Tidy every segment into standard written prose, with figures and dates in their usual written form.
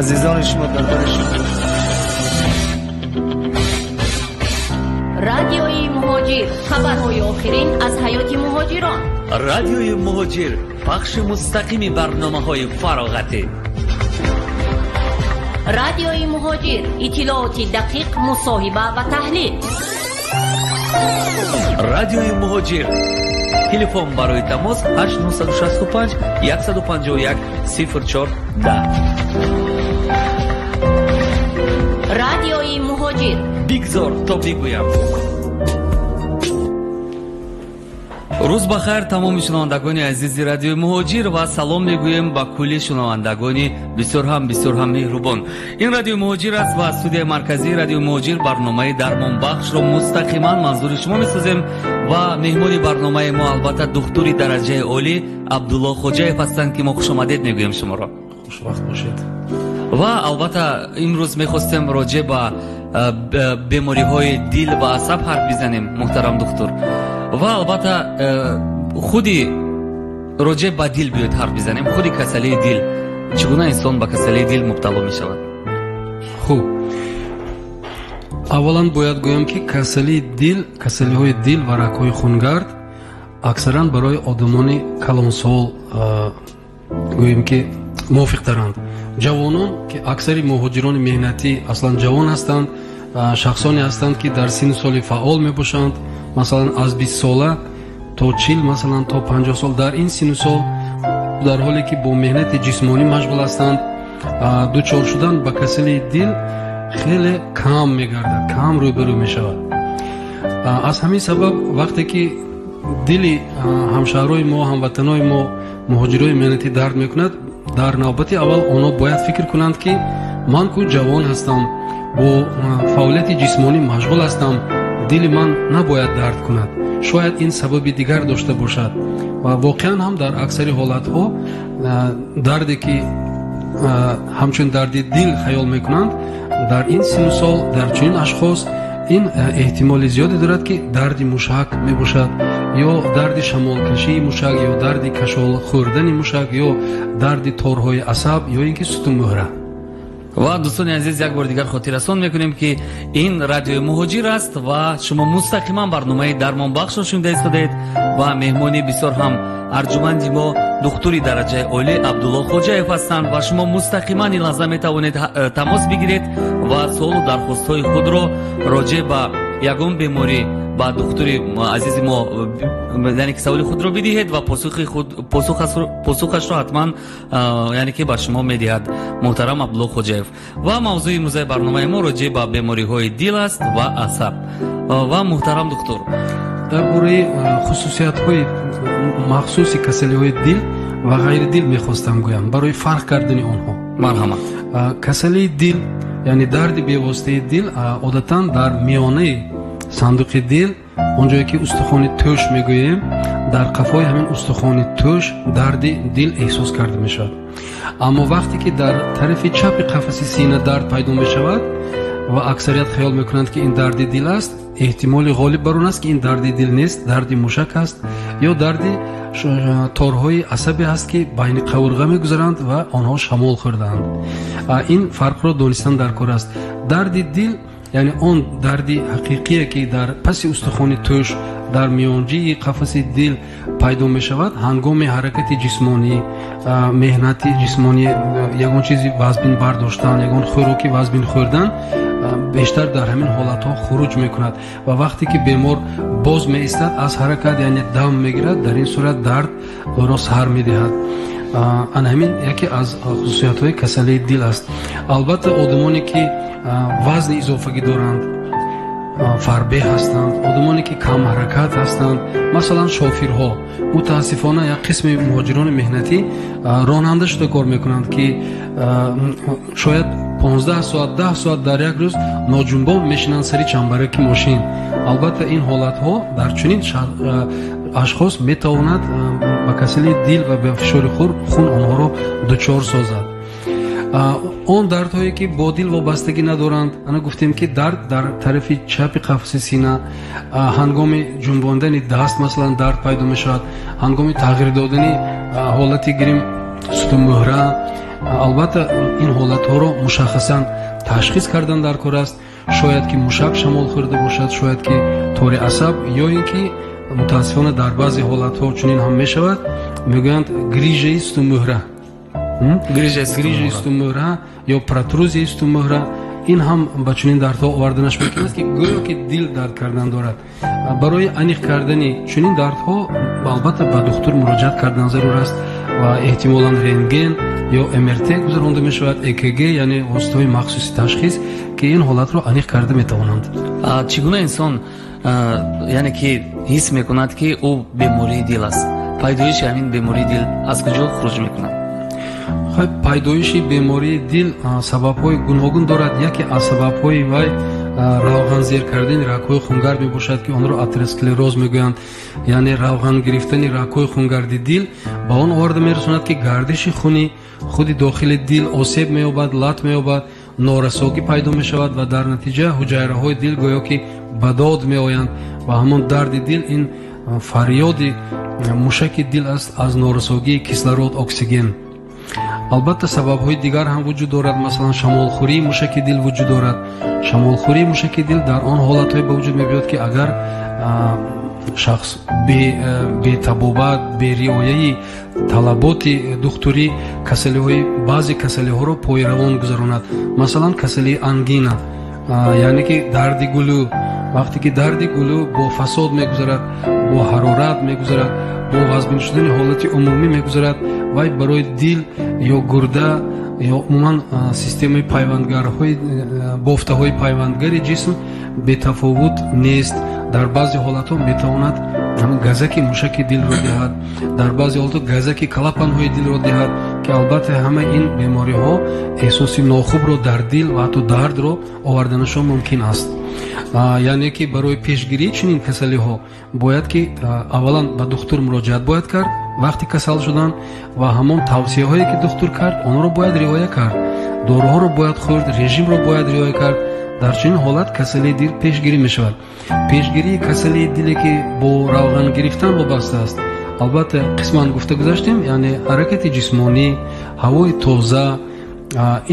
Азизони шумо дар бари шумо. Радиои Муҳоҷир, хабарҳои охирин аз ҳаёти муҳоҷирон. Радиои Муҳоҷир, пахши мустақими барномаҳои фароғатӣ. Радиои Муҳоҷир, иттилооти дақиқ, мусоҳиба ва таҳлил. Радиои Муҳоҷир. Телефон барои тамос 8965 151 04 10. Радиои Муҳоҷир. Бигзор то бигӯям. Рӯз ба хайр тамоми шунавандагони азизи Радиои Муҳоҷир ва салом мегӯем ба кулли шунавандагони бисёр ҳам меҳрубон. Ин Радиои Муҳоҷир аст ва студияи марказии Радиои Муҳоҷир барномаи дармонбахшро мустақиман манзури шумо месозем ва меҳмони барномаи мо албатта духтури дараҷаи олӣ Абдулло Хоҷаев ҳастанд, ки мо хушомадед мегӯем шуморо. Хушвақт бошед. Ва албатта имрӯз мехостем роҷеъ ба бемориҳои дил ва асаб ҳарф бизанем, муҳтарам духтур. Ва албатта худи роҷеъ ба дил биёед ҳарф бизанем. Худи касалии дил, чӣ гуна инсон ба касалии дил мубтало мешавад? Хуб, аввалан бояд гӯям, ки касалии дил, касалиҳои дил ва рагҳои хунгард аксаран барои одамони калонсол гӯем ки мувофиқтаранд. Ҷавонон, ки аксари муҳоҷирони меҳнатӣ аслан ҷавон ҳастанд, шахсоне ҳастанд, ки дар синну соли фаъол мебошанд, масалан аз 20 сола то 40, масалан то 50 сол, дар ин синну сол дар ҳоле ки бо меҳнати ҷисмонӣ машғул ҳастанд, дучор шудан ба касалии дил хеле кам мегардад, кам рӯбарӯ мешавад. Аз ҳамин сабаб вақте ки дили ҳамшаҳрҳои мо, ҳамватанҳои мо, муҳоҷирони меҳнатӣ дард мекунад, дар навбати аввал онҳо бояд фикр кунанд, ки ман ку ҷавон ҳастам, бо фаъолияти ҷисмонӣ машғул ҳастам, дили ман набояд дард кунад, шояд ин сабаби дигар дошта бошад. Ва воқеан ҳам дар аксари ҳолатҳо дарде ки ҳамчун дарди дил хаёл мекунанд, дар ин синну сол дар чунин ашхос ин эҳтимоли зиёде дорад, ки дарди мушак мебошад, ё дарди шамолкашии мушак, ё дарди кашол хӯрдани мушак, ё дарди торҳои асаб, ё ин ки сутунмӯҳра. Ва дӯстони азиз, як бор дигар хотиррасон мекунем, ки ин Радиои Муҳоҷир аст ва шумо мустақиман барномаи дармонбахшро шунида истодаед ва меҳмони бисёр ҳам арҷуманди мо духтури дараҷаи олӣ Абдулло Хоҷаев ҳастанд ва шумо мустақиман ин лаҳза метавонед тамос бигиред ва суолу дархостҳои худро роҷеъ ба ягон беморӣ ба духтури азизи мо, яъне ки саволи худро бидиҳед ва посухашро ҳатман яъне ки ба шумо медиҳад муҳтарам Абдулло Хоҷаев. Ва мавзӯи имрӯзаи барномаи мо роҷеъ ба бемориҳои дил аст ва асаб. Ва муҳтарам духтур, дар бораи хусусиятҳои махсуси касалиҳои дил ва ғайри дил мехостам гӯям барои фарқ кардани онҳо. Марҳамат. Касалии дил, яъне дарди бевоситаи дил, одатан дар миёнаи сандуқи дил, он ҷое ки устухони тӯш мегӯем, дар қафои ҳамин устухони тӯш дарди дил эҳсос карда мешавад. Аммо вақте ки дар тарафи чапи қафаси сина дард пайдо мешавад ва аксарият хаёл мекунанд, ки ин дарди дил аст, эҳтимоли ғолиб бар он аст, ки ин дарди дил нест, дарди мушак аст ё дарди торҳои асабе аст, ки байни қавурға мегузаранд ва онҳо шамол хӯрдаанд. Ин фарқро донистан дар кор аст. Дарди дил, яъне он дарди ҳақиқие, ки дар паси устухони тӯш дар миёнҷии қафаси дил пайдо мешавад, ҳангоми ҳаракати ҷисмонӣ, меҳнати ҷисмонӣ, ягон чизи вазбин бардоштан, ягон хӯроки вазбин хӯрдан, бештар дар ҳамин ҳолатҳо хуруҷ мекунад. Ва вақте ки бемор боз меистад аз ҳаракат, яъне дам мегирад, дар ин сурат дард ӯро сар медиҳад. Ана ҳамин яке аз хусусиятҳои касалии дил аст. Албатта одамоне ки вазни изофагӣ доранд, фарбеҳ ҳастанд, одамоне ки камҳаракат ҳастанд, масалан шофирҳо. Мутаассифона як қисми муҳоҷирони меҳнатӣ ронанда шуда кор мекунанд, ки шояд 15 соат, 10 соат дар як рӯз ноҷунбон мешинанд сари чамбараки мошин. Албатта ин ҳолатҳо дар чунин ашхос метавонад ба касалии дил ва ба фишори хун онҳоро дучор созад. Он дардҳое ки бо дил вобастагӣ надоранд, ана гуфтем ки дард дар тарафи чапи қафаси сина, ҳангоми ҷунбондани даст масалан дард пайдо мешавад, ҳангоми тағйир додани ҳолати гирим сутунмӯҳра, Албатта ин ҳолатҳоро мушаххасан ташхис кардан дар кор аст. Шояд ки мушак шамол хӯрда бошад, шояд ки тори асаб, ё ин ки мутаассифона дар баъзе ҳолатҳо чунин ҳам мешавад, мегӯянд грижаи сутунмӯҳра, грижаи сутунмӯҳра ё протрузияи сутунмӯҳра. Ин ҳам ба чунин дардҳо оварданаш мумкин аст, ки гӯё ки дил дард кардан дорад. Барои аниқ кардани чунин дардҳо албатта ба духтур муроҷиат кардан зарур аст ва эҳтимолан рентген ё МРТ гузаронда мешавад, ЭКГ, яъне воситаҳои махсуси ташхис, ки ин ҳолатро аниқ карда метавонанд. Чӣ гуна инсон яъне ки ҳис мекунад, ки ӯ бемории дил аст? Пайдоиши ҳамин бемории дил аз куҷо хуруҷ мекунад? Пайдоиши бемории дил сабабҳои гуногун дорад. Яке аз сабабҳои вай равған зер кардани рагҳои хунгард мебошад, ки онро атеросклероз мегӯянд. Яъне равған гирифтани рагҳои хунгарди дил ба он оварда мерасонад, ки гардиши хуни худи дохили дил осеб меёбад, лат меёбад, норасогӣ пайдо мешавад ва дар натиҷа ҳуҷайраҳои дил гӯё ки ба дод меоянд ва ҳамон дарди дил ин фарёди мушаки дил аст аз норасогии кислород, оксиген. Албатта сабабҳои дигар ҳам вуҷуд дорад. Масалан, шамолхӯрии мушаки дил вуҷуд дорад. Шамолхӯрии мушаки дил дар он ҳолатҳое ба вуҷуд мебиёд, ки агар шахс бетабобат, бериояи талаботи духтурӣ касалиҳои баъзе касалиҳоро пойравон гузаронад. Масалан, касалии ангина, яъне ки дарди гулӯ. Вақте ки дарди гулӯ бо фасод мегузарад, бо ҳарорат мегузарад, бо вазмин шудани ҳолати умумӣ мегузарад, вай барои дил ё гурда ё умуман системаи пайвандгарҳои бофтаҳои пайвандгари ҷисм бетафовут нест. Дар баъзе ҳолатҳо метавонад газаки мушаки дилро диҳад, дар баъзе ҳолатҳо газаки клапанҳои дилро диҳад, ки албатта ҳама ин бемориҳо эҳсоси нохубро дар дил ва ҳатто дардро оварданашон мумкин аст. Яъне ки барои пешгирии чунин касалиҳо бояд ки аввалан ба духтур муроҷиат бояд кард вақти касал шудан ва ҳамон тавсияҳое ки духтур кард онро бояд риоя кард, доруҳоро бояд хӯрд, режимро бояд риоя кард. Дар чунин ҳолат касалии дил пешгирӣ мешавад. Пешгирии касалии диле ки бо равған гирифтан вобаста аст, албатта қисман гуфта гузаштем, яъне ҳаракати ҷисмонӣ, ҳавои тоза,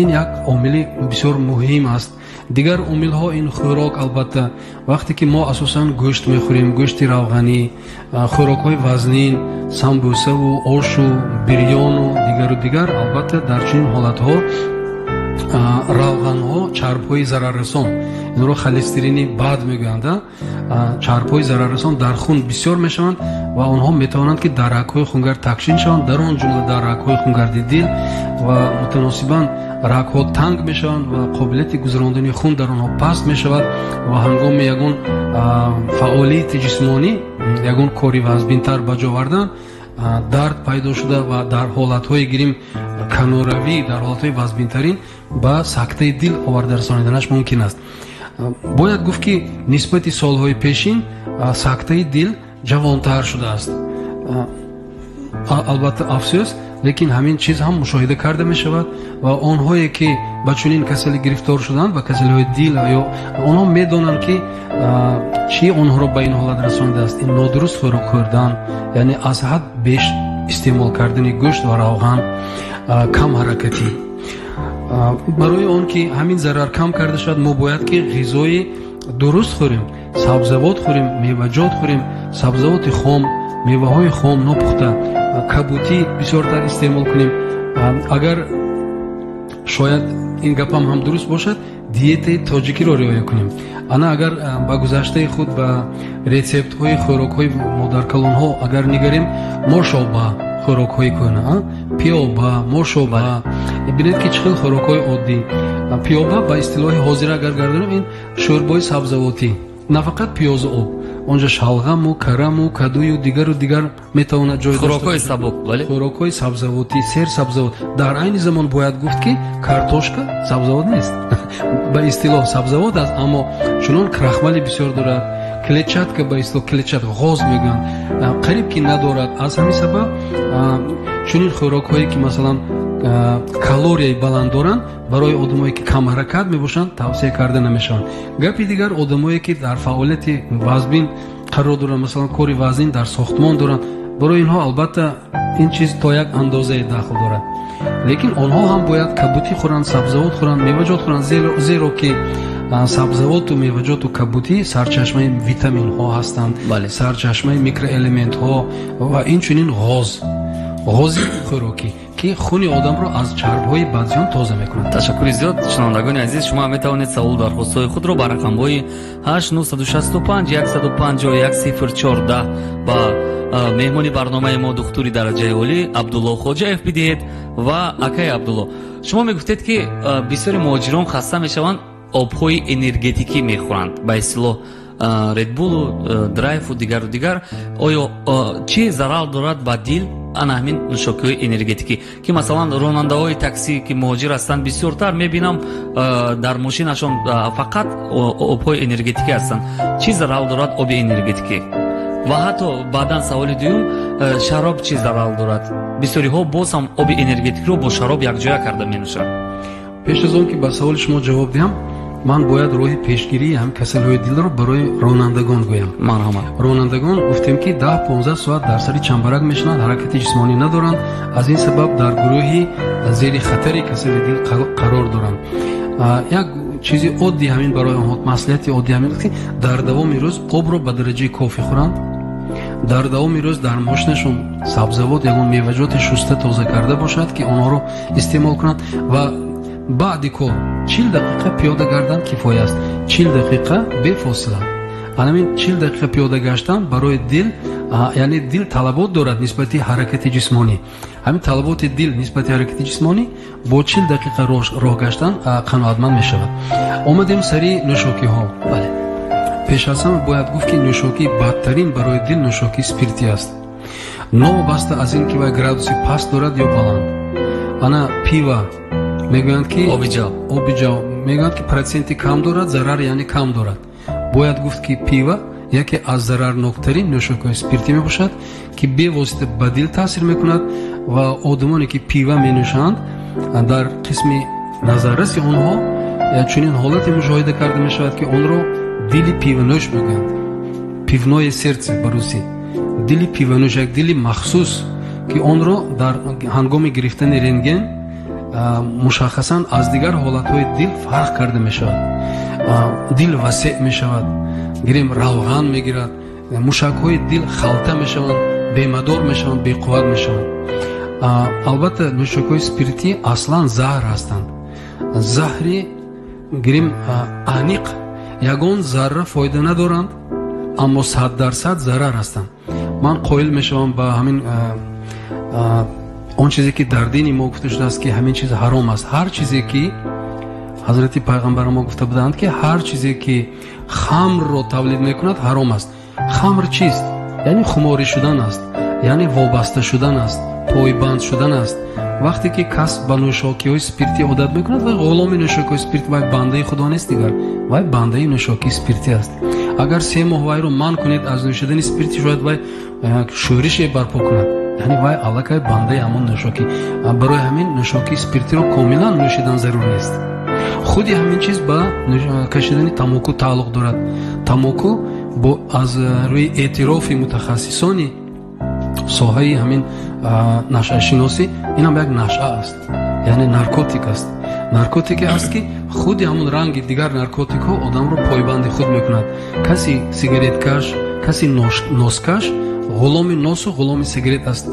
ин як омили бисёр муҳим аст. Дигар омилҳо ин хӯрок, албатта вақте ки мо асосан гӯшт мехӯрем, гӯшти равғанӣ, хӯрокҳои вазнин, самбусаву ошу бирёну дигару дигар, албатта дар чунин ҳолатҳо равғанҳо чарбҳои зараррасон, инро холестерини бад мегӯянд, чарбҳои зараррасон дар хун бисёр мешаванд ва онҳо метавонанд ки дар рагҳои хунгард такшин шаванд, дар он ҷумла дар рагҳои хунгарди дил, ва мутаносибан рагҳо танг мешаванд ва қобилияти гузарондани хун дар онҳо паст мешавад ва ҳангоми ягон фаъолияти ҷисмонӣ, ягон кори вазбинтар ба ҷо овардан, дард пайдо шуда ва дар ҳолатҳои гирим каноравӣ, дар ҳолатҳои вазбинтарин ба сактаи дил оварда расониданаш мумкин аст. Бояд гуфт, ки нисбати солҳои пешин сактаи дил ҷавонтар шудааст. Албатта афсӯс, лекин ҳамин чиз ҳам мушоҳида карда мешавад ва онҳое ки ба чунин касалӣ гирифтор шуданд, ба касалиҳои дил, ё онҳо медонанд ки чӣ онҳоро ба ин ҳолат расонидааст. Ин нодуруст хӯрок хӯрдан, яъне аз ҳад беш истеъмол кардани гӯшт ва равған, кам ҳаракатӣ. Барои он ки ҳамин зарар кам карда шавад, мо бояд ки ғизои дуруст хӯрем, сабзавот хӯрем, меваҷот хӯрем, сабзавоти хом, меваҳои хом нопухта, кабутӣ бисёртар истеъмол кунем. Агар шояд ин гапам ҳам дуруст бошад, диетаи тоҷикиро риоя кунем. Ана агар ба гузаштаи худ, ба рецептҳои хӯрокҳои модаркалонҳо агар нигарем, мошоба, хӯрокҳои кӯҳна, пиёба, мошоба, бинед ки чӣ хел хӯрокҳои оддӣ. Пиёба ба истилоҳи ҳозира агар гардонем, ин шӯрбои сабзавотӣ, на фақат пиёзу об, онҷо шалғаму караму кадую дигару дигар метавонад ҷой дошта. Хӯрокҳои сабук, бале, хӯрокҳои сабзавотӣ, сер сабзавот. Дар айни замон бояд гуфт, ки картошка сабзавот нест, ба истилоҳ сабзавот аст, аммо чунон крахмали бисёр дорад, клетчатка, ба истилоҳ клетчатка, ғоз мегӯянд, қариб ки надорад. Аз ҳамин сабаб чунин хӯрокҳое ки масалан калорияи баланд доранд, барои одамое ки кам ҳаракат мебошанд тавсия карда намешаванд. Гапи дигар, одамое ки дар фаъолияти вазбин қарор доранд, масалан кори вазнин дар сохтмон доранд, Барои инҳо албатта ин чиз то як андозае дахл дорад, лекин онҳо ҳам бояд кабутӣ хӯранд, сабзавот хӯранд, меваҷот хӯранд, зеро ки сабзавоту меваҷоту кабутӣ сарчашмаи витаминҳо ҳастанд, сарчашмаи микроэлементҳо ва инчунин ғози хӯрокӣ, ки хуни одамро аз чарбҳои бадзиён тоза мекунад. Ташаккури зиёд. Шунавандагони азиз, шумо метавонед саволу дархостҳои худро ба рақамҳои 8 965 151 014 ба меҳмони барномаи мо, духтури дараҷаи олӣ Абдулло Хоҷаев бидиҳед. Ва акаи Абдулло, шумо мегуфтед, ки бисёри муҳоҷирон хаста мешаванд, обҳои энергетикӣ мехӯранд, ба истилоҳ Редбулу, Драйву дигару дигар. Оё чӣ зарар дорад ба дил ана ҳамин нӯшокиҳои энергетикӣ, ки масалан ронандаҳои таксӣ, ки муҳоҷир ҳастанд, бисёртар мебинам, дар мошинашон фақат обҳои энергетикӣ ҳастанд? Чӣ зарар дорад оби энергетикӣ? Ва ҳатто баъдан саволи дуюм: шароб чӣ зарар дорад? Бисёриҳо боз ҳам оби энергетикиро бо шароб якҷоя карда менӯшанд. Пеш аз он ки ба саволи шумо ҷавоб диҳам, ман бояд роҳи пешгирии ҳам касалиҳои дилро барои ронандагон гӯям. Марҳамат. Ронандагон, гуфтем, ки 10-15 соат дар сари чамбарак мешинанд, ҳаракати ҷисмонӣ надоранд, аз ин сабаб дар гурӯҳи зери хатари касали дил қарор доранд. Як чизи оддӣ ҳамин барои онҳо, маслиҳати оддӣ ҳамин, ки дар давоми рӯз обро ба дараҷаи кофӣ хӯранд, дар давоми рӯз дар мошинашон сабзавот, ягон меваҷоти шуста тоза карда бошад, ки онҳоро истеъмол кунанд, ва баъди кор 40 дақиқа пиёда гардан кифоя аст. 40 дақиқа бефосила. Анамин 40 дақиқа пиёда гаштан барои дил, яъне дил талабот дорад нисбати ҳаракати ҷисмонӣ, ҳамин талаботи дил нисбати ҳаракати ҷисмонӣ бо 40 дақиқа роҳ гаштан қаноатманд мешавад. Омадем сари нӯшокиҳо. Бале. Пеш аз ҳама бояд гуфт, ки нӯшокии бадтарин барои дил нӯшокии спиртӣ аст, новобаста аз ин ки вай градуси паст дорад ё баланд. Ана пиво мегӯянд, ки оби ҷав. Оби ҷав мегӯянд, ки проценти кам дорад, зарар яъне кам дорад. Бояд гуфт, ки пиво яке аз зарарноктарин нӯшокиҳои спиртӣ мебошад, ки бевосита ба дил таъсир мекунад, ва одамоне ки пиво менӯшанд, дар қисми назарраси онҳо чунин ҳолате мушоҳида карда мешавад, ки онро дили пивонӯш мегӯянд, пивное сердце ба русӣ, дили пивонӯш, як дили махсус, ки онро дар ҳангоми гирифтани рентген мушаххасан аз дигар ҳолатҳои дил фарқ карда мешавад. Дил васеъ мешавад, гирем равған мегирад, мушакҳои дил халта мешаванд, бемадор мешаванд, беқувват мешаванд. Албатта, нӯшокиҳои спиртӣ аслан заҳр ҳастанд, заҳри гирем аниқ, ягон зарра фоида надоранд, аммо 100% зарар ҳастанд. Ман қоил мешавам ба ҳамин он чизе ки дар дини мо гуфта шудааст, ки ҳамин чиз ҳаром аст. Ҳар чизе ки ҳазрати пайғамбари мо гуфта буданд, ки ҳар чизе ки хамрро тавлид мекунад, ҳаром аст. Хамр чист? Яъне хуморӣ шудан аст, яъне вобаста шудан аст, пойбанд шудан аст. Вақте ки кас ба нӯшокиҳои спиртӣ одат мекунад, вай ғуломи нӯшокиҳои спирт, вай бандаи худо нест дигар, вай бандаи нӯшокии спиртӣ аст. Агар 3 моҳ вайро манъ кунед аз нӯшидани спиртӣ, шояд вай шӯрише барпо кунад, яъне вай аллакай бандаи ҳамон нӯшокӣ. Барои ҳамин нӯшокии спиртиро комилан нӯшидан зарур нест. Худи ҳамин чиз ба кашидани тамоку тааллуқ дорад. Тамоку бо аз рӯи эътирофи мутахассисони соҳаи ҳамин нашъашиносӣ инам як нашъа аст, яъне наркотик аст, наркотике аст, ки худи ҳамон ранги дигар наркотикҳо одамро пойбанди худ мекунад. Каси сигареткаш, каси носкаш ғуломи носу ғуломи сигарет аст.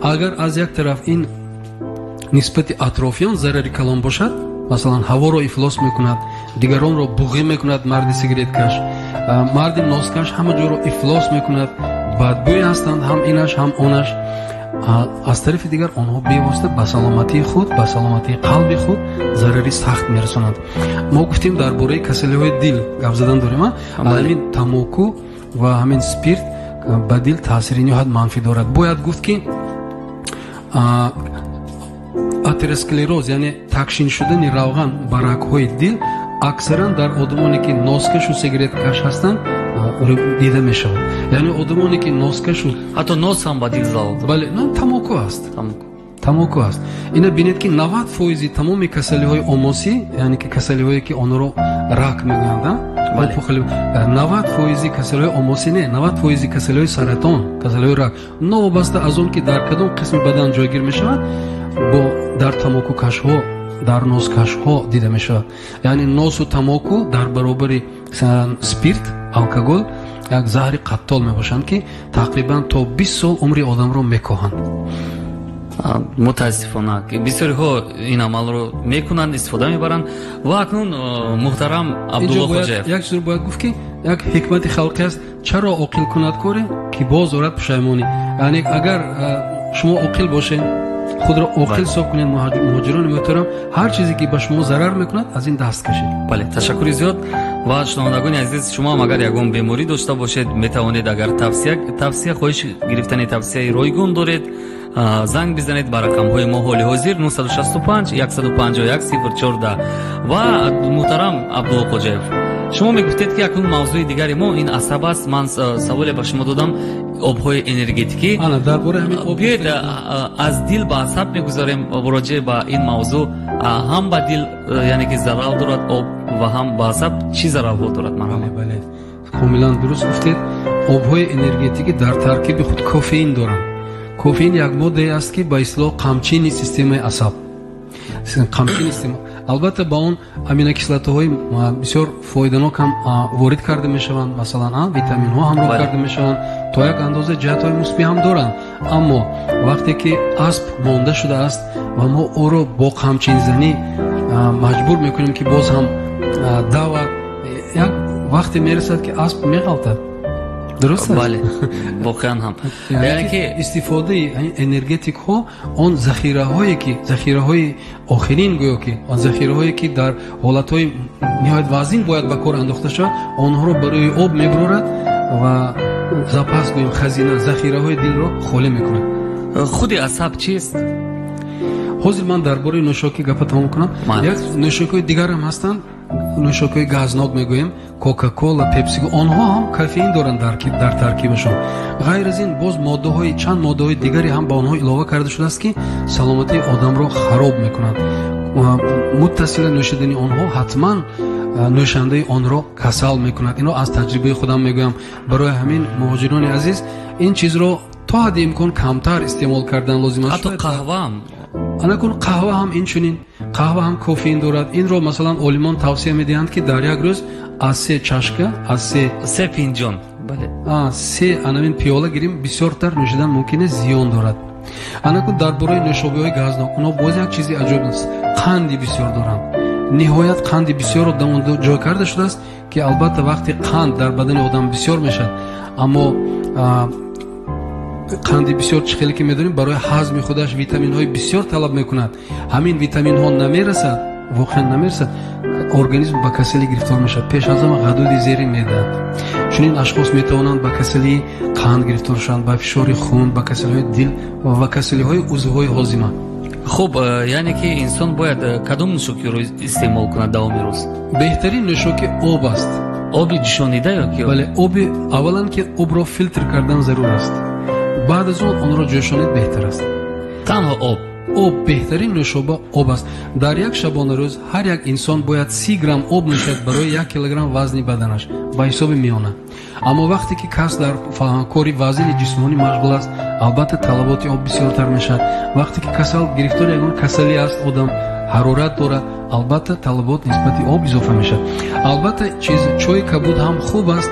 Агар аз як тараф ин нисбати атрофиён зарари калон бошад, масалан, ҳаворо ифлос мекунад, дигаронро буғӣ мекунад, марди сигареткаш, марди носкаш ҳама ҷоро ифлос мекунад, бадбӯй ҳастанд, ҳам инаш, ҳам онаш, аз тарафи дигар онҳо бевосита ба саломатии худ, ба саломатии қалби худ зарари сахт мерасонанд. Мо гуфтем, дар бораи касалиҳои дил гап задан дорем. Ҳамин тамоку ва ҳамин спирт ба дил таъсири ниҳоят манфӣ дорад. Бояд гуфт, ки атеросклероз, яъне такшин шудани равған ба рагҳои дил, аксаран дар одамоне ки носкашу сигареткаш ҳастанд, дида мешавад, яъне одамоне ки носкашу Ҳатто нос ҳам ба дил залал дорад? Бале, тамоку аст. Тамоку аст. Ина бинед, ки 90% тамоми касалиҳои омосӣ, яъне ки касалиҳое, ки онро рак мегӯянд, 90% касалиҳои омосӣ, не, 90% касалиҳои саратон, касалиҳои рак, новобаста аз он ки дар кадом қисми бадан ҷойгир мешавад, бо дар тамокукашҳо, дар носкашҳо дида мешавад. Яъне носу тамоку дар баробари спирт, алкогол як заҳри қаттол мебошанд, ки тақрибан то 20 сол умри одамро мекоҳанд. Мутаассифона, бисёриҳо ин амалро мекунанд, истифода мебаранд. Ва акнун, муҳтарам Абдулло Хоҷаев, як чизро бояд гуфт, ки як ҳикмати халқӣ аст: чаро оқил кунад коре, ки боз орад пушаймонӣ. Яъне агар шумо оқил бошед, худро оқил ҳисоб кунед, муҳоҷирони муҳтарам, ҳар чизе ки ба шумо зарар мекунад, аз ин даст кашед. Бале, ташаккури зиёд. Ва шунавандагони азиз, шумо ҳам агар ягон беморӣ дошта бошед, метавонед, агар тавсия, хоҳиш гирифтани тавсияи ройгон доред, занг бизанед ба рақамҳои мо ҳоли ҳозир 965 151 014. Ва муҳтарам Абдулло Хоҷаев, шумо мегуфтед, ки акнун мавзӯи дигари мо ин асаб аст. Ман саволе ба шумо додам, обҳои энергетикӣ. Дар бораи ҳамин об. Биёед, аз дил ба асаб мегузарем. Муроҷиа ба ин мавзӯъ, ҳам ба дил, яъне ки зарар дорад об, ва ҳам ба асаб чӣ зарарҳо дорад? Марҳамат. Бале, комилан дуруст гуфтед. Обҳои энергетикӣ дар таркиби худ кофеин доранд. Кофеин як моддае аст, ки ба истилоҳ қамчини системаи асаб, қамчини система. Албатта, ба он аминокислотаҳои бисёр фоиданок ҳам ворид карда мешаванд, масалан, витаминҳо ҳамроҳ карда мешаванд, то як андоза ҷиҳатҳои мусбӣ ҳам доранд. Аммо вақте ки асп монда шудааст ва мо ӯро бо қамчинзанӣ маҷбур мекунем, ки боз ҳам давад, як вақте мерасад, ки асп меғалтад. Дуруст аст? Бале, воқеан ҳам. Яъне ки истифодаи энергетикҳо он захираҳое, ки захираҳои охирин, гӯё ки он захираҳое, ки дар ҳолатҳои ниҳоят вазин бояд ба кор андохта шавад, онҳоро барои об мебурорад ва запас, гӯем, хазина, захираҳои дилро холӣ мекунад. Худи асаб чист? Ҳозир ман дар бораи нӯшокӣ гапа тамом кунам. Як нӯшокиҳои дигарам ҳастанд, нӯшокиҳои газнок мегӯем, Кока-Кола, Пепсико, онҳо ҳам кофеин доранд дар таркибашон. Ғайр аз ин, боз моддаҳои, чанд моддаҳои дигаре ҳам ба онҳо илова карда шудааст, ки саломатии одамро хароб мекунанд. Муттасила нӯшидани онҳо ҳатман нӯшандаи онро касал мекунад. Инро аз таҷрибаи худам мегӯям. Барои ҳамин, муҳоҷирони азиз, ин чизро то ҳадди имкон камтар истеъмол кардан лозим аст. Ҳатто қаҳваам? Анакун қаҳва ҳам инчунин, қаҳва ҳам кофеин дорад. Инро, масалан, олимон тавсия медиҳанд, ки дар як рӯз аз се чашка, аз се се финҷон, бале. Се анамин пиёла гирим, бисёртар нӯшидан мумкин аст, зиён дорад. Анакун дар бораи нӯшобиҳои газнок, онҳо боз як чизи аҷоиб аст: қанди бисёр доранд. Ниҳоят қанди бисёрро дар он ҷой карда шудааст, ки албатта вақте қанд дар бадани одам бисёр мешавад, аммо қанди бисёр, чӣ хеле ки медонем, барои ҳазми худаш витаминҳои бисёр талаб мекунад. Ҳамин витаминҳо намерасад, воқеан намерасад, организм ба касалӣ гирифтор мешавад, пеш аз ҳама ғадуди зери меъда. Чунин ашхос метавонанд ба касалии қанд гирифтор шаванд, ба фишори хун, ба касалиҳои дил ва касалиҳои узвҳои ҳозима. Хуб, яъне ки инсон бояд кадом нӯшокиро истеъмол кунад давоми рӯз? Беҳтарин нӯшокӣ об аст. Оби ҷӯшонида ё ки? Бале, оби, аввалан ки обро филтр кардан зарур аст, баъд аз он онро ҷӯшонид беҳтар аст. Танҳо об? Об, беҳтарин нӯшоба об аст. Дар як шабонарӯз ҳар як инсон бояд 30 грамм об нӯшад барои 1 килограмм вазни баданаш ба ҳисоби миёна. Аммо вақте ки кас дар кори вазини ҷисмонӣ машғул аст, албатта талаботи об бисёртар мешавад. Вақте ки касал, гирифтори ягон касалӣ аст одам, ҳарорат дорад, албатта талабот нисбати об изофа мешавад. Албатта, чиз, чойи кабуд ҳам хуб аст,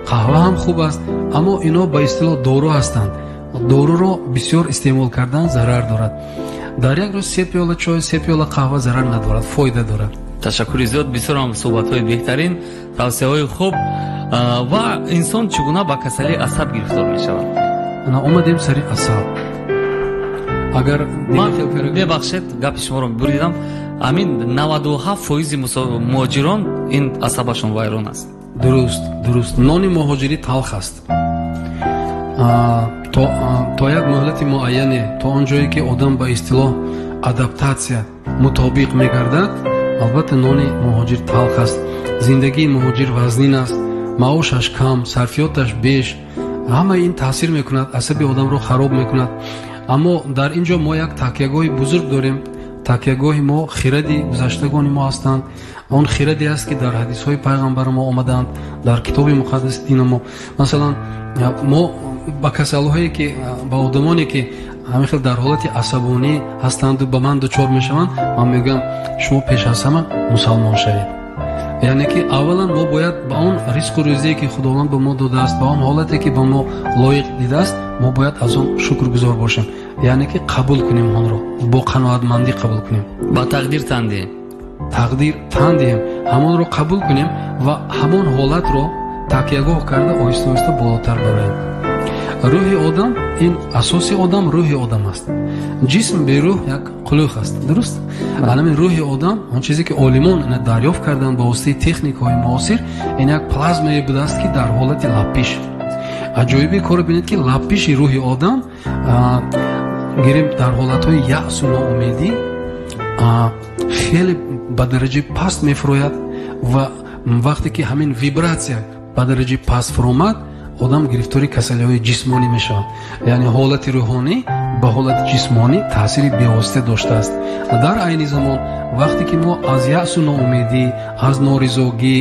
қаҳва ҳам хуб аст, аммо ино ба истилоҳ дору ҳастанд. Доруро бисёр истеъмол кардан зарар дорад. Дар як рӯз се пиёла чой, се пиёла қаҳва зарар надорад, фоида дорад. Ташаккури зиёд, бисёрам суҳбатҳои беҳтарин, тавсияҳои хуб. Ва инсон чӣ гуна ба касалии асаб гирифтор мешавад? Ана, омадем сари асаб. Агар Мебахшед, гапи шуморо буридам. Ҳамин 97% муҳоҷирон ин асабашон вайрон аст. Дуруст, нони муҳоҷирӣ талх аст то як муҳлати муайяне, то он ҷое ки одам ба истилоҳ адаптатсия, мутобиқ мегардад. Албатта, нони муҳоҷир талх аст, зиндагии муҳоҷир вазнин аст, маошаш кам, сарфиёташ беш. Ҳамаи ин таъсир мекунад, асаби одамро хароб мекунад. Аммо дар ин ҷо мо як такягоҳи бузург дорем. Такягоҳи мо хиради гузаштагони мо ҳастанд. Он хираде аст, ки дар ҳадисҳои пайғамбари мо омадаанд, дар китоби муқаддаси дини мо. Масалан, мо ба касалҳое ки, ба одамоне ки ҳамин хел дар ҳолати асабонӣ ҳастанду ба ман дучор мешаванд, ман мегӯям, шумо пеш аз ҳама мусалмон шавед. Яъне ки аввалан мо бояд ба он ризқу рӯзие, ки Худованд ба мо додааст, ба он ҳолате, ки ба мо лоиқ дидааст, мо бояд аз он шукргузор бошем. Яъне ки қабул кунем онро, бо қаноатмандӣ қабул кунем. Ба тақдир тан диҳем. Тақдир тан диҳем, ҳамонро қабул кунем ва ҳамон ҳолатро такягоҳ карда оҳиста оҳиста болотар бароем. Рӯҳи одам, ин асоси одам рӯҳи одам аст. Ҷисм берӯҳ як қулух аст, дуруст? Ҳамин рӯҳи одам, он чизе ки олимон ина дарёфт карданд ба воситаи техникаҳои муосир, ин як плазмае будааст, ки дар ҳолати лаппиш. Аҷоиби корро бинед, ки лаппиши рӯҳи одам, гирем, дар ҳолатҳои яъсу ноумедӣ хеле ба дараҷаи паст мефурояд ва вақте ки ҳамин вибратсия ба дараҷаи паст фуромад, одам гирифтори касалиҳои ҷисмонӣ мешавад. Яъне ҳолати рӯҳонӣ ба ҳолати ҷисмонӣ таъсири бевосита доштааст. Дар айни замон, вақте ки мо аз яъсу ноумедӣ, аз норизогӣ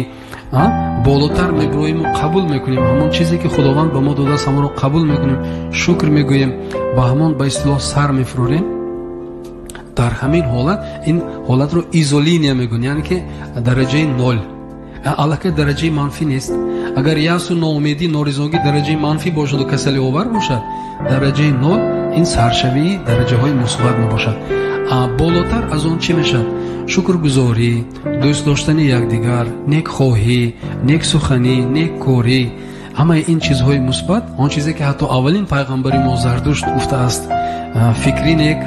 болотар мебироему қабул мекунем ҳамон чизе, ки Худованд ба мо додааст, ҳамонро қабул мекунем, шукр мегӯем, ба ҳамон, ба истилоҳ, сар мефурорем, дар ҳамин ҳолат, ин ҳолатро изолиния мегӯянд, яъне ки дараҷаи нол, аллакай дараҷаи манфӣ нест. Агар яъсу ноумедӣ, норизогӣ дараҷаи манфӣ бошаду касалиовар бошад, дараҷаи нол ин саршавии дараҷаҳои мусбат мебошад. Болотар аз он чӣ мешавад? Шукргузорӣ, дӯст доштани якдигар, некхоҳӣ, нексуханӣ, неккорӣ, ҳамаи ин чизҳои мусбат, он чизе, ки ҳатто аввалин пайғамбари мо Зардушт гуфтааст: фикри нек,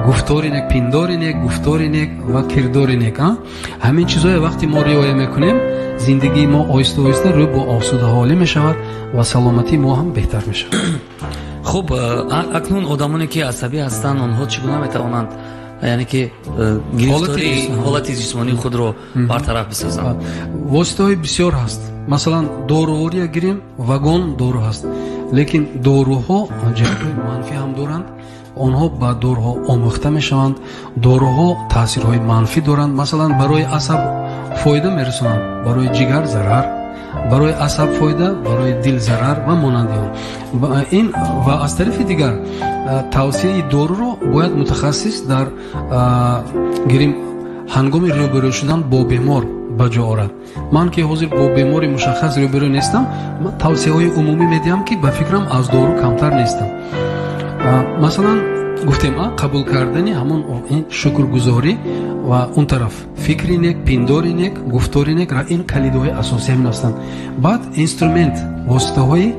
гуфтори нек, пиндори нек, гуфтори нек ва кирдори нек. Ҳамин чизҳое вақте мо риоя мекунем, зиндагии мо оҳиста оҳиста рӯ бо осудаҳолӣ мешавад ва саломатии мо ҳам беҳтар мешавад. Хуб, акнун одамоне, ки асабӣ ҳастанд, онҳо чӣ гуна метавонанд, яъне ки гирифтори ҳолати ҷисмонии худро бартараф бисозанд? Воситаҳои бисёр ҳаст. Масалан, дорувория гирем, вагон дору ҳаст, лекин доруҳо ҷиҳатҳои манфӣ ҳам доранд. Онҳо ба доруҳо омӯхта мешаванд, доруҳо таъсирҳои манфӣ доранд. Масалан, барои асаб фоида мерасонанд, барои ҷигар зарар, барои асаб фоида, барои дил зарар ва монанди он ин. Ва аз тарафи дигар, тавсияи доруро бояд мутахассис дар, гирем, ҳангоми рӯберӯ шудан бо бемор ба ҷо орад. Ман ки ҳозир бо бемори мушаххас рӯберӯ нестам, тавсияҳои умумӣ медиҳам, ки ба фикрам аз дору камтар нестам. Масалан, гуфтем, қабул кардани ҳамон шукргузорӣ ва он тараф фикри нек, пиндори нек, гуфтори нек, ин калидҳои асосӣ ҳамин ҳастанд. Баъд инструмент, воситаҳои,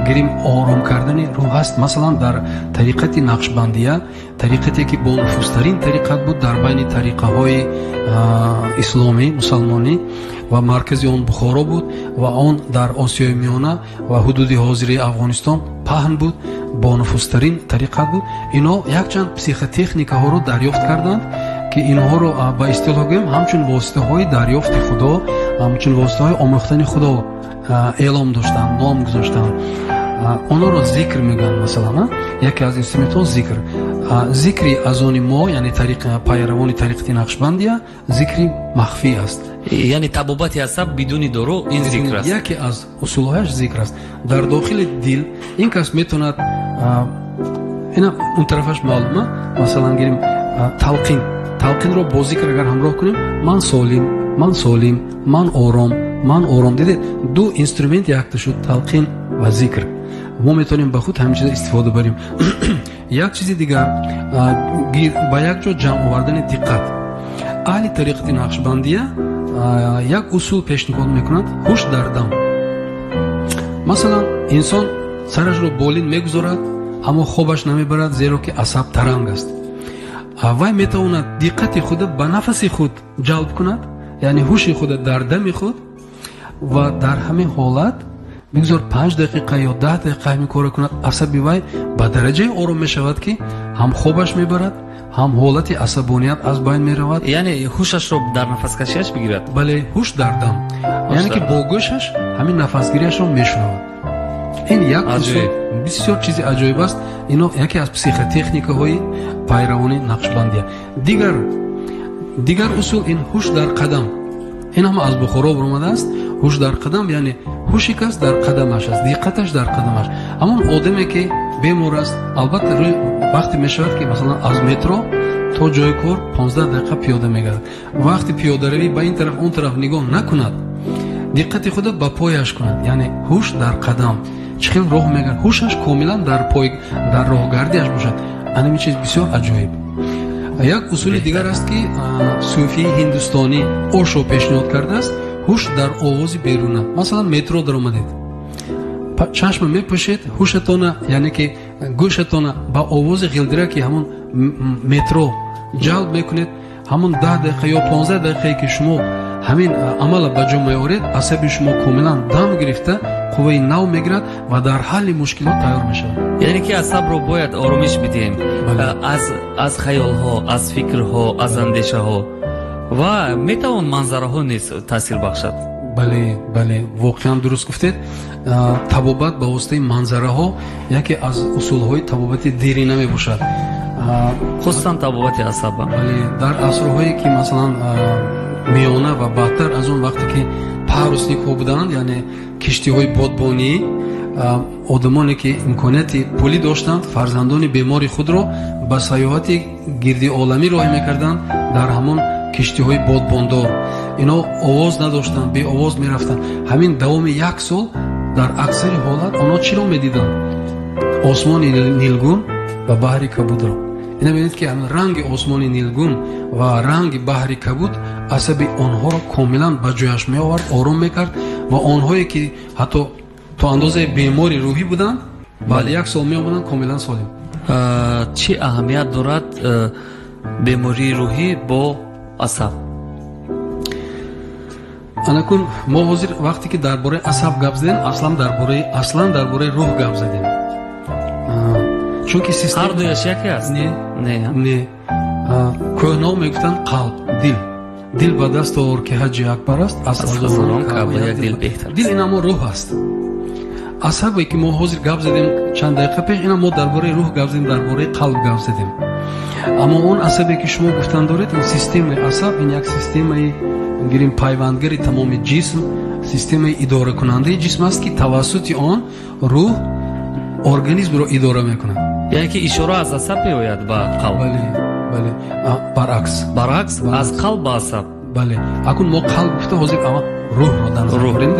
гирем, ором кардани рӯҳ ҳаст. Масалан, дар тариқати Нақшбандия, тариқате ки бонуфузтарин тариқат буд дар байни тариқаҳои исломӣ, мусалмонӣ, ва маркази он Бухоро буд ва он дар Осиёи Миёна ва ҳудуди ҳозираи Афғонистон паҳн буд, бонуфузтарин тариқат буд. Ино якчанд психотехникаҳоро дарёфт карданд, ки инҳоро, ба истилоҳ гӯем, ҳамчун воситаҳои дарёфти Худо, ҳамчун воситаҳои омӯхтани Худо эълом доштанд, ном гузоштанд. Онҳоро зикр мегӯянд. Масалан, яке аз инструментҳо зикр. Зикри аз они мо, яъне пайравони тариқати Нақшбандия, зикри махфӣ аст. Яъне табобати асаб бидуни дору ин зикр аст. Яке аз усулҳояш зикр аст. Дар дохили дил ин кас метавонад, ина он тарафаш маълума. Масалан, гирем, талқин. Талқинро бо зикр агар ҳамроҳ кунем: ман солим, ман солим, ман ором, ман ором. Дидед, ду инструмент якта шуд: талқин ва зикр. Мо метавонем ба худ ҳамин чиза истифода барем. Як чизи дигар, ба як ҷо ҷамъ овардани диққат. Аҳли тариқати Нақшбандия як усул пешниҳод мекунанд: ҳуш дар дам. Масалан, инсон сарашро болин мегузорад, аммо хобаш намебарад, зеро ки асаб таранг аст. Вай метавонад диққати худа ба нафаси худ ҷалб кунад, яъне ҳуши худа дар дами худ, ва дар ҳамин ҳолат бигзор 5 дақиқа ё 10 дақиқа ҳамин корро кунад, асаби вай ба дараҷаи ором мешавад, ки ҳам хобаш мебарад, ҳам ҳолати асабоният аз байн меравад. Яъне ҳушашро дар нафаскашиаш бигирад. Бале, ҳуш дар дам, яъне ки бо гӯшаш ҳамин нафасгириашро мешунавад. Ин як бисёр чизи аҷоиб аст. Ино яке аз психотехникаҳои пайравони нақшбандия. Дигар усул ин ҳуш дар қадам. Ин ҳама аз Бухоро баромадааст. Ҳуш дар қадам, яъне ҳуши кас дар қадамаш аст, диққаташ дар қадамаш. Ҳамон одаме ки бемор аст, албатта вақте мешавад ки масалан аз метро то ҷои кор 15 дақиқа пиёда мегардад. Вақти пиёдаравӣ ба ин тараф он тараф нигоҳ накунад, диққати худро ба пояш кунад, яъне ҳуш дар қадам. Чӣ хел роҳ мегардад, ҳушаш комилан дар пой, дар роҳгардиаш бошад. Ана ин чиз бисёр аҷоиб. Як усули дигар аст ки суфии ҳиндустонӣ Ошо пешниҳод кардааст. Ҳуш дар овози беруна. Масалан метро даромадед, чашма мепӯшед, ҳушатона, яъне ки гӯшатона ба овози ғилдираки ҳамон метро ҷалб мекунед. Ҳамон 10 дақиқа ё 15 дақиқае ки шумо ҳамин амала ба ҷо меоред, асаби шумо комилан дам гирифта, қувваи нав мегирад ва дар ҳалли мушкилот тайёр мешавад. Яъне ки асабро бояд оромиш бидиҳем аз хаёлҳо, аз фикрҳо, аз андешаҳо, ва метавон манзараҳо низ таъсир бахшад. Бале, бале, воқеан дуруст гуфтед. Табобат ба воситаи манзараҳо яке аз усулҳои табобати дерина мебошад. Хусусан табобати асаб. Бале, дар асрҳое ки масалан миёна ва баъдтар аз он вақте ки парусникҳо буданд, яъне киштиҳои бодбонӣ, одамоне ки имконияти пулӣ доштанд, фарзандони бемори худро ба сайёҳати гирди оламӣ роҳӣ мекарданд дар ҳамон киштиҳои бодбондор. Ино овоз надоштанд, беовоз мерафтанд. Ҳамин давоми як сол дар аксари ҳолат онҳо чиро медиданд? Осмони нилгун ва баҳри кабудро. Ина бинед ки ранги осмони нилгун ва ранги баҳри кабуд асаби онҳоро комилан ба ҷояш меовард, ором мекард ва онҳое ки ҳатто то андозаи бемори рӯҳӣ буданд, баъди як сол меомаданд комилан солим. Чӣ аҳамият дорад бемории рӯҳӣ бо асаб? Анакун мо ҳозир вақте ки дар бораи асаб гап задем, аслан дар бораи рӯҳ гап задем. Чунки система ҳар дуяш яке аст? Не, не. Кӯҳнаҳо мегуфтанд қалб, дил. Дил ба даст овар ки ҳаҷи акбар аст, аз ҳазорон каъба як дил беҳтар. Дил ин ҳамон рӯҳ аст. Асабе ки мо ҳозир гап задем чанд дақиқа пеш, ина мо дар бораи рӯҳ гап задем, дар бораи қалб гап задем. Аммо он асабе ки шумо гуфтан доред, ин системаи асаб, ин як системаи гирим пайвандгари тамоми ҷисм, системаи идоракунандаи ҷисм аст ки тавассути он рӯҳ организмро идора мекунад. Яъне ки ишора аз асаб меояд ба қалб? Бале, бале, баръакс. Баръакс, аз қалб ба асаб. Бале, акун мо қалб гуфта ҳозир аввал рӯҳро дар назар дорем.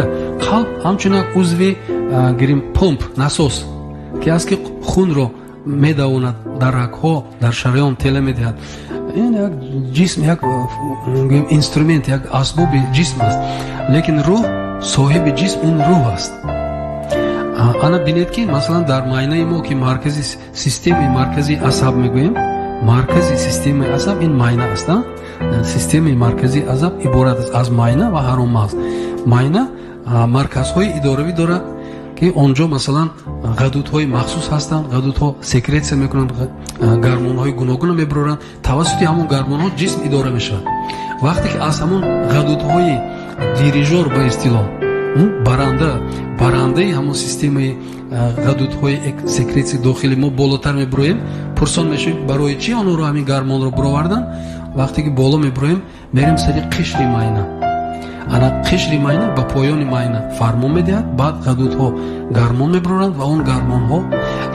Қалб ҳамчун як узви гирим помп, насос ки аст ки хунро медавонад дар рагҳо, дар шараён тела медиҳад. Ин як ҷисм, як инструмент, як асбоби ҷисм аст. Лекин рӯҳ, соҳиби ҷисм ин рӯҳ аст. Ана бинед ки масалан дар майнаи мо ки маркази системаи марказии асаб мегӯем, маркази системаи асаб ин майна аст. Системаи марказии асаб иборат аст аз майна ва ҳароммағз. Майна марказҳои идоравӣ дорад ки онҷо масалан ғадудҳои махсус ҳастанд. Ғадудҳо секретсия мекунанд, гармонҳои гуногунро мебароранд. Тавассути ҳамон гармонҳо ҷисм идора мешавад. Вақте ки аз ҳамон ғадудҳои дирижор ба истилоҳ барандаи ҳамон системаи ғадудҳои секретсияи дохили мо болотар мебироем, пурсон мешавем барои чӣ онҳоро ҳамин гармонро баровардан. Вақте ки боло мебироем, мерем сари қишри майна. Ана қишри майна ба поёни майна фармон медиҳад, баъд ғадудҳо гармон мебароранд ва он гармонҳо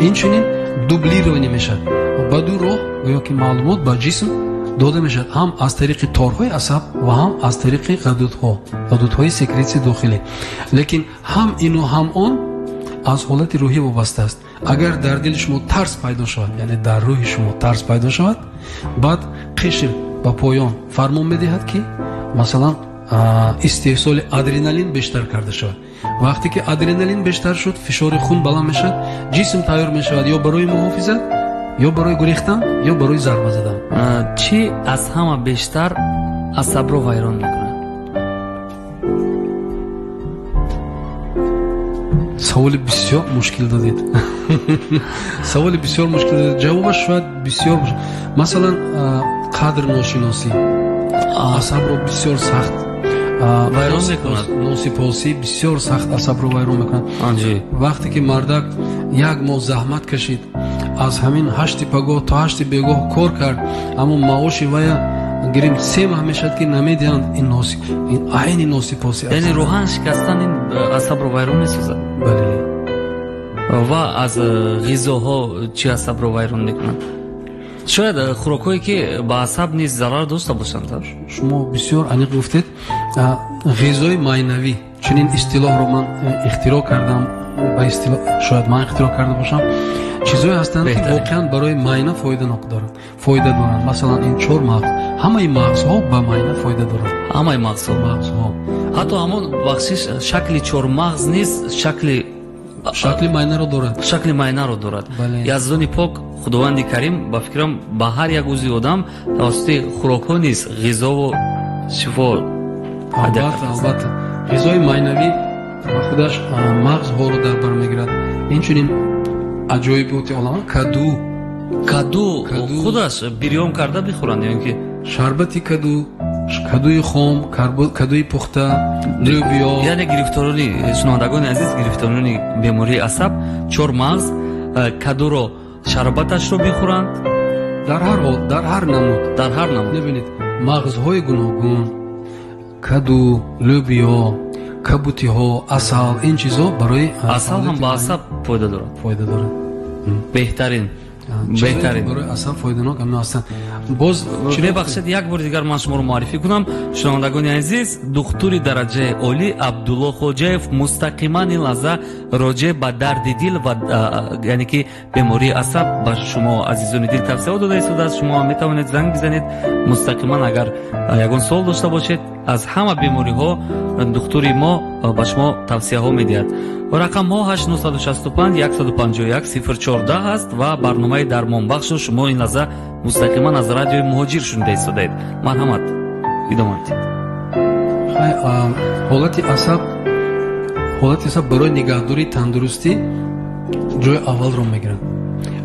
инчунин дублирование мешавад. Ба ду роҳ гӯё ки маълумот ба ҷисм дода мешавад, ҳам аз тариқи торҳои асаб ва ҳам аз тариқи ғадудҳо, ғадудҳои секретсияи дохилӣ. Лекин ҳам ину ҳам он аз ҳолати рӯҳӣ вобаста аст. Агар дар дили шумо тарс пайдо шавад, яъне дар рӯҳи шумо тарс пайдо шавад, баъд қишр ба поён фармон медиҳад ки масалан истеҳсоли адреналин бештар карда шавад. Вақте ки адреналин бештар шуд, фишори хун баланд мешавад, ҷисм тайёр мешавад ё барои муҳофизат, ё барои гурехтан, ё барои зарба задан. Чӣ аз ҳама бештар асабро вайрон мекунад? Саволи бисёр мушкил додед. Саволи бисёр мушкил додед. Ҷавобаш шояд бисёр бошад. Масалан, қадр ношиносӣ асабро бисёр сахт. Вайрон мекунад. Носипосӣ бисёр сахт асабро вайрон мекунад. Вақте ки мардак як моҳ заҳмат кашид, аз ҳамин 8 пагоҳ то 8 бегоҳ кор кард, аммо маоши вая гирем 3 моҳ мешавад ки намедиҳанд, ин айни носипосӣ аст. Яъне рӯҳан шикастан ин асабро вайрон месозад. Бале. Ва аз ғизоҳо чӣ асабро вайрон мекунанд? Шояд хӯрокҳое ки ба асаб низ зарар дошта бошанд. Шумо бисёр аниқ гуфтед. Ғизои майнавӣ, чунин истилоҳро ман ихтироъ кардам, ба истилоҳ шояд ман ихтироъ карда бошам. Чизҳое ҳастанд ки воқеан барои майна фоиданок доранд, фоида доранд. Масалан, ин 4 мағз, ҳамаи мағзҳо ба майна фоида доранд. Ҳамаи мағзҳо, ҳатто ҳамон бахшиш шакли 4 мағз низ шакли майнаро дорад. Шакли майнаро дорад. Яздони пок Худованди Карим ба фикрам ба ҳар як узви одам тавассути хӯрокҳо низ ғизову шифо. Албатта, албатта. Ғизои майнавӣ ба худаш мағзҳоро дар бар мегирад. Инчунин аҷоиботи олам каду. Каду худаш бирён карда бихӯранд ё ин ки шарбати каду, кадуи хом, кадуи пухта, лӯбиё. Яъне гирифторони, шунавандагони азиз, гирифторони бемории асаб 4 мағз кадуро шарбаташро бихӯранд. Дар ҳар ҳол, дар ҳар намуд, дар ҳар намуд. Мебинед, мағзҳои гуногун, каду, лӯбиё, кабутиҳо, асал, ин чизҳо барои асал ҳам ба асаб фоида дорад. Фоида дорад. Беҳтарин. Беҳтарин. Барои асаб фоиданок ҳам ҳастанд. Боз мебахшед, як бори дигар ман шуморо муаррифӣ кунам. Шунавандагони азиз, духтури дараҷаи олӣ Абдулло Хоҷаев мустақиман ин лаҳза роҷеъ ба дарди дил ва яъне ки бемории асаб ба шумо азизони дил тавсияҳо дода истодааст. Шумо ҳам метавонед занг бизанед мустақиман, агар ягон суол дошта бошед. Аз ҳама бемориҳо духтури мо ба шумо тавсияҳо медиҳад. Рақамҳо 8965 151 014 аст ва барномаи дармонбахшро шумо ин лаҳза мустақиман аз радиои Муҳоҷир шунида истодаед. Марҳамат, идома диҳед. Ҳолати асаб барои нигаҳдории тандурустӣ ҷои аввалро мегирад.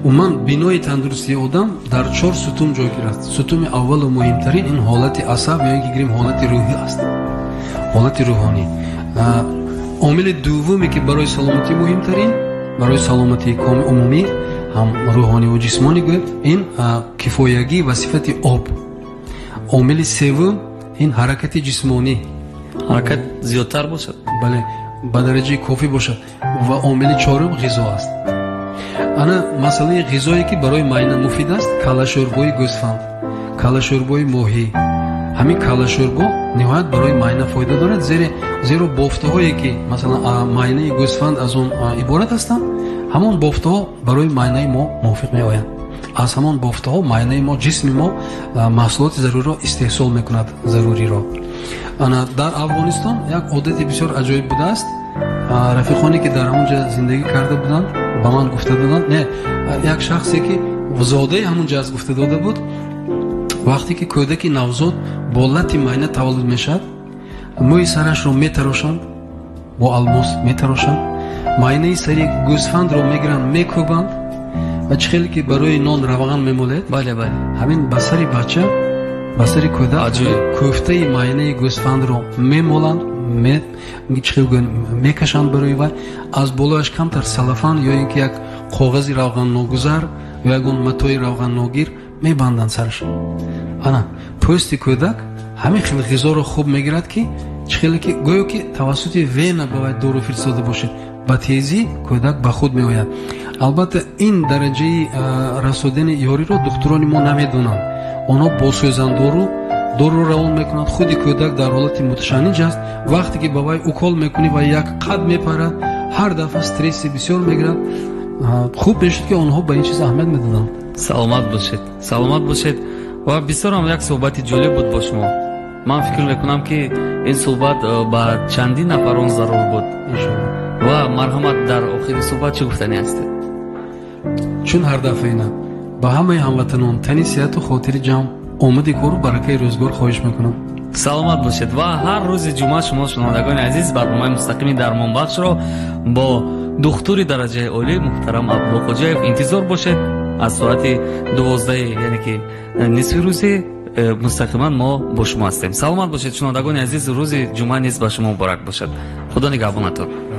Умуман бинои тандурустии одам дар 4 сутун ҷойгир аст. Сутуни аввалу муҳимтарин ин ҳолати асаб ё ин ки гирем ҳолати рӯҳӣ аст, ҳолати рӯҳонӣ. Омили дуввуме ки барои саломатӣ муҳимтарин, барои саломатии умумӣ ҳам рӯҳониву ҷисмонӣ гӯем, ин кифоягӣ ва сифати об. Омили севум ин ҳаракати ҷисмонӣ. Ҳаракат зиёдтар бошад? Бале, ба дараҷаи кофӣ бошад. Ва омили чорум ғизо аст. Ана масъалаи ғизое ки барои майна муфид аст, калашӯрбои гӯсфанд, калашӯрбои моҳӣ. Ҳамин калашӯрбо ниҳоят барои майна фоида дорад, зеро бофтаҳое ки масалан майнаи гӯсфанд аз он иборат ҳастанд, ҳамон бофтаҳо барои майнаи мо мувофиқ меоянд. Аз ҳамон бофтаҳо майнаи мо, ҷисми мо маҳсулоти заруриро истеҳсол мекунад, заруриро. Ана дар Афғонистон як одати бисёр аҷоиб будааст. Рафиқоне ки дар ҳамон ҷо зиндагӣ карда буданд ба ман гуфта доданд, не, як шахсе ки зодаи ҳамон ҷо аст гуфта дода буд, вақте ки кӯдаки навзод бо лати майна таваллуд мешавад, мӯи сарашро метарошанд, бо алмос метарошанд, майнаи сари гӯсфандро мегиранд, мекӯбанд ва чӣ хеле ки барои нон равған мемолед, бале, бале, ҳамин ба сари бача, ба сари кӯдак кӯфтаи майнаи гӯсфандро мемоланд, мекашанд барои вай, аз болояш камтар салафан ё ин ки як коғази равғанногузар ё ягон матои равғанногир мебанданд сараш. Ана пӯсти кӯдак ҳамин хел ғизоро хуб мегирад ки чӣ хеле ки гӯё ки тавассути вена ба вай дору фиристода бошед, ба тезӣ кӯдак ба худ меояд. Албатта ин дараҷаи расодани ёриро духтурони мо намедонанд. Онҳо бо сӯзандору доруро равон мекунанд. Худи кӯдак дар ҳолати муташанниҷ аст. Вақте ки ба вай укол мекунӣ ва як қад мепарад, ҳар дафъа стресси бисёр мегирад. Хуб мешуд ки онҳо ба ин чиз аҳамият медоданд. Саломат бошед, саломат бошед. Ва бисёр ҳам як суҳбати ҷолиб буд бо шумо. Ман фикр мекунам ки ин суҳбат ба чандин нафарон зарур буд. Ва марҳамат, дар охири суҳбат чӣ гуфтанӣ ҳастед? Чун ҳар дафъа ина ба ҳамаи ҳамватанон тани сиҳату хотири ҷамъ, омади кору баракаи рӯзгор хоҳиш мекунам. Саломат бошед. Ва ҳар рӯзи ҷумъа шумо шунавандагони азиз барномаи мустақими дармонбахшро бо духтури дараҷаи олӣ муҳтарам Абдулло Хоҷаев интизор бошед. Аз соати 12, яъне ки нисфи рӯзи Мустақиман мо бо шумо ҳастем. Саломат бошед, шунавандагони азиз. Рӯзи ҷумъа низ ба шумо муборак бошад. Худо нигаҳбонатон.